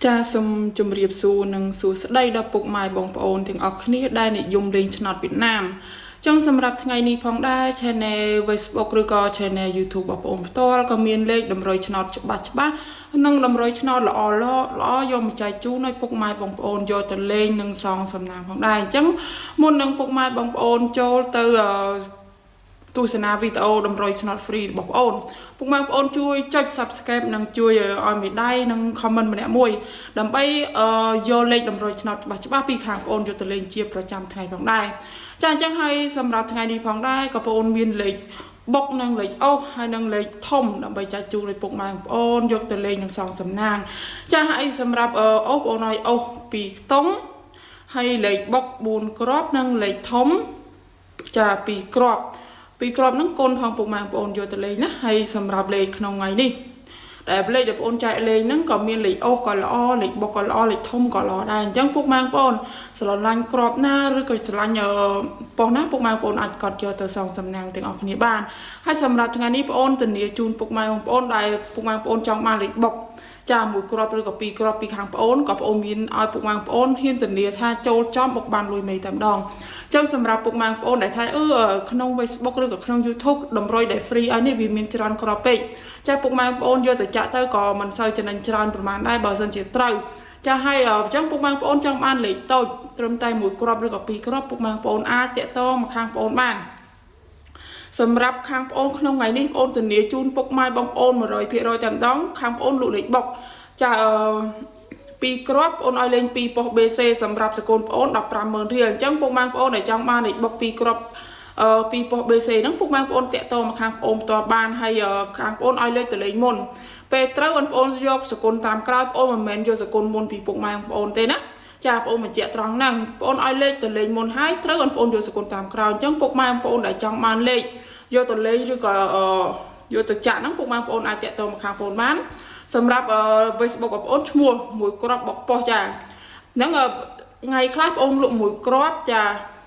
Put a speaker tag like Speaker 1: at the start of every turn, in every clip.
Speaker 1: ចាសសូមជម្រាបសួរនិងសួស្តីដល់ពុកម៉ែបងប្អូនទាំងអស់គ្នាដែលនិយមលេងឆ្នោតវៀតណាមចឹងសម្រាប់ថ្ងៃនេះផងដែរ Channel Facebook ឬក៏ Channel YouTube របស់បងប្អូនផ្ទាល់ក៏មានលេខតម្រុយឆ្នោតច្បាស់ច្បាស់និងតម្រុយឆ្នោតល្អល្អល្អយកមកចែកជូនឲ្យពុកម៉ែបងប្អូនយកទៅលេងនិងសងសំណាងផងដែរអញ្ចឹងមុននឹងពុកម៉ែបងប្អូនចូលទៅអឺ ទស្សនាវីដេអូតម្រុយឆ្នោត free របស់បងអូនពុកម៉ែបងប្អូនជួយចុច Subscribe និងជួយឲ្យមេដៃនិង comment ម្នាក់មួយដើម្បីយកលេខតម្រុយឆ្នោតច្បាស់ច្បាស់ពីខាងបងអូនយកទៅលេងជាប្រចាំថ្ងៃផងដែរចាអញ្ចឹងហើយសម្រាប់ថ្ងៃនេះផងដែរក៏បងអូនមានលេខបុកនិងលេខអូសហើយនិងលេខធំដើម្បីចែកជូនឲ្យពុកម៉ែបងប្អូនយកទៅលេងនិងសងសំណាងចាហើយសម្រាប់អូសបងអូនឲ្យអូស2ខ្ទង់ហើយលេខបុក4គ្រាប់និងលេខធំចា2គ្រាប់ ពីរគ្រាប់ហ្នឹងកូនផងពុកម៉ែបងប្អូនយកទៅលេងណាហើយសម្រាប់លេខក្នុងថ្ងៃនេះដែលលេខដែលបងប្អូនចែកលេងហ្នឹងក៏មានលេខអូសក៏ល្អលេខបុកក៏ល្អលេខធំក៏ល្អដែរអញ្ចឹងពុកម៉ែបងប្អូនស្រឡាញ់គ្រាប់ណាឬក៏ស្រឡាញ់ប៉ុស្ណាពុកម៉ែបងប្អូនអាចកត់យកទៅសងសំណាងទាំងអស់គ្នាបានហើយសម្រាប់ថ្ងៃនេះបងប្អូនធានាជូនពុកម៉ែបងប្អូនដែលពុកម៉ែបងប្អូនចង់បានលេខបុកចាមួយគ្រាប់ឬក៏ពីរគ្រាប់ពីខាងប្អូនក៏ប្អូនមានឲ្យពុកម៉ែបងប្អូនហ៊ានធានាថាចូលចំបុកបានលុយមេតែម្ដងចឹងសម្រាប់ពុកម៉ែបងប្អូនដែលថាអឺក្នុង Facebook ឬក៏ក្នុង YouTube តម្រុយដែល free ឲ្យនេះវាមានច្រើនគ្រាប់ពេកចាពុកម៉ែបងប្អូនយកទៅចាក់ទៅក៏មិនសូវចំណេញច្រើនប្រហែលដែរបើសិនជាត្រូវចាហើយអញ្ចឹងពុកម៉ែបងប្អូនចង់បានលេខតូចត្រឹមតែមួយគ្រាប់ឬក៏ពីរគ្រាប់ពុកម៉ែបងប្អូនអាចតាក់ទងមកខាងបងប្អូនបានសម្រាប់ខាងប្អូនក្នុងថ្ងៃនេះបងប្អូនធានាជូនពុកម៉ែបងប្អូន100%តែម្ដងខាងប្អូនលក់លេខបុកចាអឺពីរគ្រាប់បងអូនឲ្យលេង2ប៉ុស្តិ៍ BC សម្រាប់សកូនបងអូន150,000រៀលអញ្ចឹងពុកម៉ែបងប្អូនដែលចង់បានលេខបុកពីរគ្រាប់អឺពីប៉ុស្តិ៍ BC ហ្នឹងពុកម៉ែបងប្អូនតាក់ទងមកខាងបងអូនផ្ទាល់បានហើយខាងបងអូនឲ្យលេខទៅលេងមុនពេលត្រូវបងប្អូនយកសកុនតាមក្រោយបងអូនមិនមែនយកសកុនមុនពីពុកម៉ែបងប្អូនទេណាចាបងប្អូនបញ្ជាក់ត្រង់ហ្នឹងបងប្អូនឲ្យលេខទៅលេងមុនហើយត្រូវបងប្អូនយកសកុនតាមក្រោយអញ្ចឹងពុកម៉ែបងប្អូនដែលចង់បានលេខយកទៅលេងឬក៏យកទៅចាក់ហ្នឹងពុកម៉ែបងប្អូនអាចតាក់ទងមកខាងបងប្អូនបានសម្រាប់ Facebook បងប្អូនឈ្មោះមួយគ្រាប់បុកប៉ុស្ចាហ្នឹងថ្ងៃខ្លះបងប្អូនលក់មួយគ្រាប់ច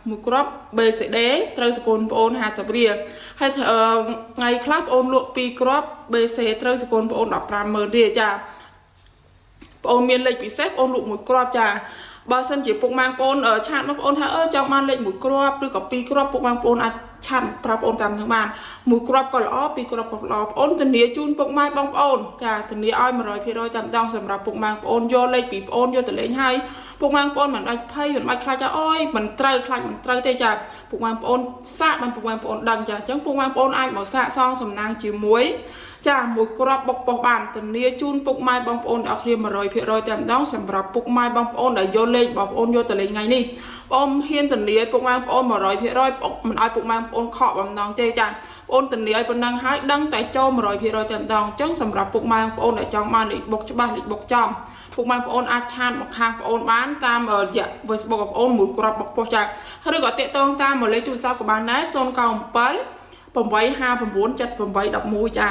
Speaker 1: ាមួយគ្រាប់ BCD ត្រូវសកូនបងប្អូន50រៀលហើយថ្ងៃខ្លះបងប្អូនលក់ពីរគ្រាប់ BC ត្រូវសកូនបងប្អូន150,000រៀលចាបងអូនមានលេខពិសេសបងអូនលក់មួយគ្រាប់ចាបើសិនជាពុកម៉ែបងប្អូន chat មកបងប្អូនថាអឺចង់បានលេខមួយគ្រាប់ឬក៏ពីរគ្រាប់ពុកម៉ែបងប្អូនអាច chat ប្រាប់បងប្អូនតាមនឹងបានមួយគ្រាប់ក៏ល្អពីរគ្រាប់ក៏ល្អបងប្អូនធានាជូនពុកម៉ែបងប្អូនចាធានាឲ្យ100%តាមដងសម្រាប់ពុកម៉ែបងប្អូនយកលេខពីបងប្អូនយកទៅលេងហើយពុកម៉ែបងប្អូនមិនបាច់ភ័យមិនបាច់ខ្លាចថាអូយមិនត្រូវខ្លាចមិនត្រូវទេចាពុកម៉ែបងប្អូនសាកបានពុកម៉ែបងប្អូនដឹងចាអញ្ចឹងពុកម៉ែបងប្អូនអាចមកសាកសងសំណាងជាមួយចាមួយគ្រាប់បុកប៉ុស្បានធានាជូនពុកម៉ែបងប្អូនទាំងអស់គ្នា100%តែម្ដងសម្រាប់ពុកម៉ែបងប្អូនដែលយកលេខបងប្អូនយកទៅលេងថ្ងៃនេះបងហ៊ានធានាឲ្យពុកម៉ែបងប្អូន100%មិនឲ្យពុកម៉ែបងប្អូនខកបំណងទេចាបងអូនធានាឲ្យប៉ុណ្ណឹងហើយដឹងតែចូល100%តែម្ដងអញ្ចឹងសម្រាប់ពុកម៉ែបងប្អូនដែលចង់បានលេខបុកច្បាស់លេខបុកចំពុកម៉ែបងប្អូនអាច chat មកខាងបងប្អូនបានតាមរយៈ Facebook បងប្អូនមួយគ្រាប់បុកប៉ុស្ចាឬក៏តាក់ទងតាមលេខទូរស័ព្ទក៏បានដែរ097 859 7811ចា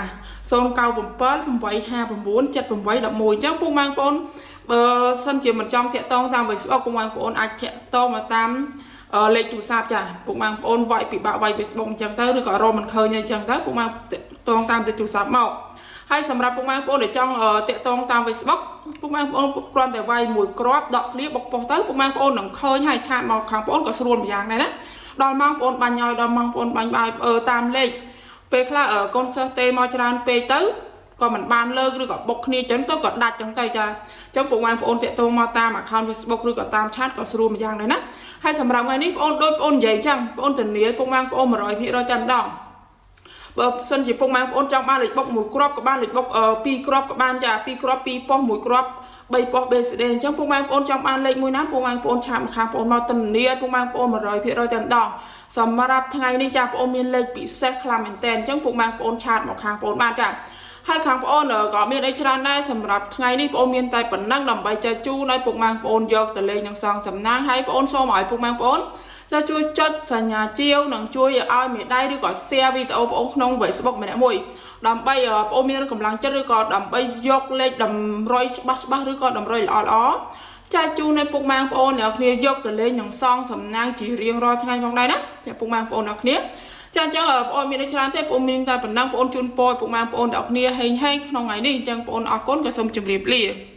Speaker 1: 097 859 7811អញ្ចឹងពុកម៉ែបងប្អូនបើសិនជាមិនចង់តាក់ទងតាម Facebook ពុកម៉ែបងប្អូនអាចតាក់ទងមកតាមលេខទូរស័ព្ទចាពុកម៉ែបងប្អូនវាយពិបាកវាយ Facebook អញ្ចឹងទៅឬក៏រកមិនឃើញអីចឹងទៅពុកម៉ែតាក់ទងតាមទូរស័ព្ទមកហើយសម្រាប់ពុកម៉ែបងប្អូនដែលចង់តាក់ទងតាម Facebook ពុកម៉ែបងប្អូនគ្រាន់តែវាយមួយគ្រាប់ដកឃ្លាបុកប៉ុស្ទៅពុកម៉ែបងប្អូននឹងឃើញហើយ chat មកខាងបងប្អូនក៏ស្រួលម្យ៉ាងដែរណាដល់ម៉ោងបងប្អូនបាញ់ឲ្យដល់ម៉ោងបងប្អូនបាញ់បាយតាមលេខពេលខ្លះកូនសិស្សទេមកច្រើនពេកទៅក៏មិនបានលើកឬក៏បុកគ្នាចឹងទៅក៏ដាច់ចឹងទៅចាចឹងពុកម៉ែបងប្អូនតាក់ទងមកតាម account Facebook ឬក៏តាម chat ក៏ស្រួលម្យ៉ាងដែរណាហើយសម្រាប់ថ្ងៃនេះបងប្អូនដូចបងប្អូននិយាយចឹងបងប្អូនធានាពុកម៉ែបងប្អូន100%តែម្ដងបើសិនជាពុកម៉ែបងប្អូនចង់បានលេខបុកមួយគ្រាប់ក៏បានលេខបុកពីរគ្រាប់ក៏បានចាពីរគ្រាប់ពីរប៉ុស្មួយគ្រាប់3ប៉ុស្ BCD អញ្ចឹងពុកម៉ែបងប្អូនចង់បានលេខមួយណាពុកម៉ែបងប្អូន chat មកខាងបងប្អូនមកធានាពុកម៉ែបងប្អូន100%តែម្ដងសម្រាប់ថ្ងៃនេះចាបងប្អូនមានលេខពិសេសខ្លាំងមែនតើអញ្ចឹងពុកម៉ែបងប្អូន chat មកខាងបងប្អូនបានចាហើយខាងបងប្អូនក៏មានអីច្រើនដែរសម្រាប់ថ្ងៃនេះបងប្អូនមានតែប៉ុណ្ណឹងដើម្បីចែកជូនឲ្យពុកម៉ែបងប្អូនយកទៅលេងនឹងសងសំណាងហើយបងប្អូនសូមឲ្យពុកម៉ែបងប្អូនចាជួយចុចសញ្ញាជាវនិងជួយឲ្យមេដៃឬក៏ share វីដេអូបងប្អូនក្នុង Facebook ម្នាក់មួយដើម្បីបងប្អូនមានកម្លាំងចិត្តឬក៏ដើម្បីយកលេខតម្រុយច្បាស់ច្បាស់ឬក៏តម្រុយល្អល្អចែកជូនឲ្យពុកម៉ែបងប្អូនអ្នកគ្នាយកទៅលេងនឹងសងសំណាងជារៀងរាល់ថ្ងៃផងដែរណាចាពុកម៉ែបងប្អូនអ្នកគ្នា ចាអញ្ចឹងបងប្អូនមានច្រើនទេបងប្អូនមានតែប៉ុណ្ណឹងបងប្អូនជូនពរឲ្យពុកម៉ែបងប្អូនទាំងអស់គ្នាហេងហេងក្នុងថ្ងៃនេះអញ្ចឹងបងប្អូនអរគុណក៏សូមជម្រាបលា។